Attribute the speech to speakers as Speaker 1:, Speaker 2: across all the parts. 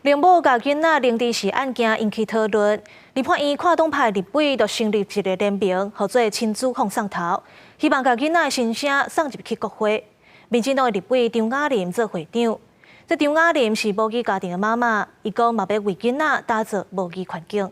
Speaker 1: 靈母共囡仔零知識案件引起討論，立法院跨黨派立委就成立一个聯盟，號做親子放送頭，希望共囡仔的心聲送入去國會。民進黨的立委張雅琳做會長，這張雅琳是母語家庭的媽媽，伊講嘛欲為囡仔打造母語環境。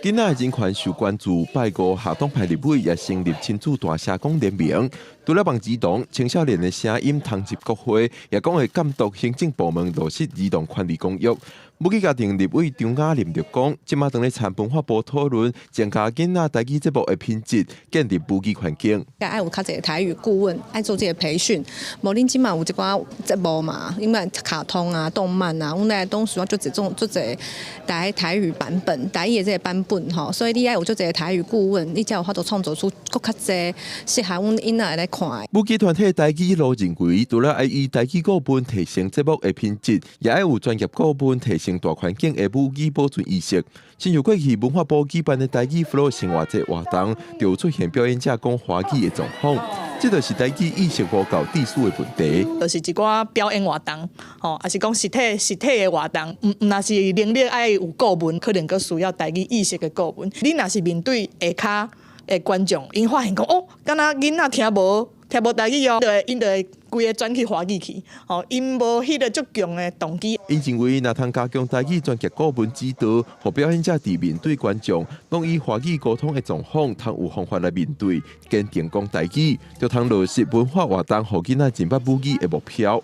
Speaker 2: 囡仔的人權受關注，拜五跨黨派立委也成立親子大聲公聯盟。除了幫兒童、青少年的聲音通入國會，也講會監督行政部門落實兒童權利公約。母語家庭立委張雅琳就講，這馬當咧參文化部討論增加囡仔台語節目的品質，建立母語環境。
Speaker 3: 愛有較濟台語顧問，愛做這个培訓。無恁這馬有一寡節目嘛，因為卡通啊、動漫啊，阮來當需要足濟種足濟台語版本、台語的這个版本吼，所以你愛有足濟台語顧問，你才有法度創造出閣較濟適合阮囡仔來看。
Speaker 2: 母語團體台語路認為，除了愛以台語顧問提升節目的品質，也愛有專業顧問提升大環境的母語保存意識。親像過去文化部舉辦的台語 Flow 生活節活動，就有出現表演者講華語的狀況，這就是台語意識無夠致使的問題。
Speaker 4: 就是一寡表演活動，吼，抑是講實體的活動，毋若是能力愛有顧問，可能閣需要台語意識的顧問。你若是面對下跤的觀眾，𪜶發現講哦，敢若囡仔聽無台語哦，𪜶就會規个轉去華語去，吼，𪜶無彼个足強的動機。
Speaker 2: 𪜶認為，若通加強台語專業顧問指導，予表演者佇面對觀眾，攏以華語溝通的狀況，通有方法來面對，堅定講台語，就通落實文化活動，予囡仔認捌母語的目標。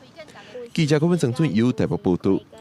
Speaker 2: 記者郭文曾俊友台北報導。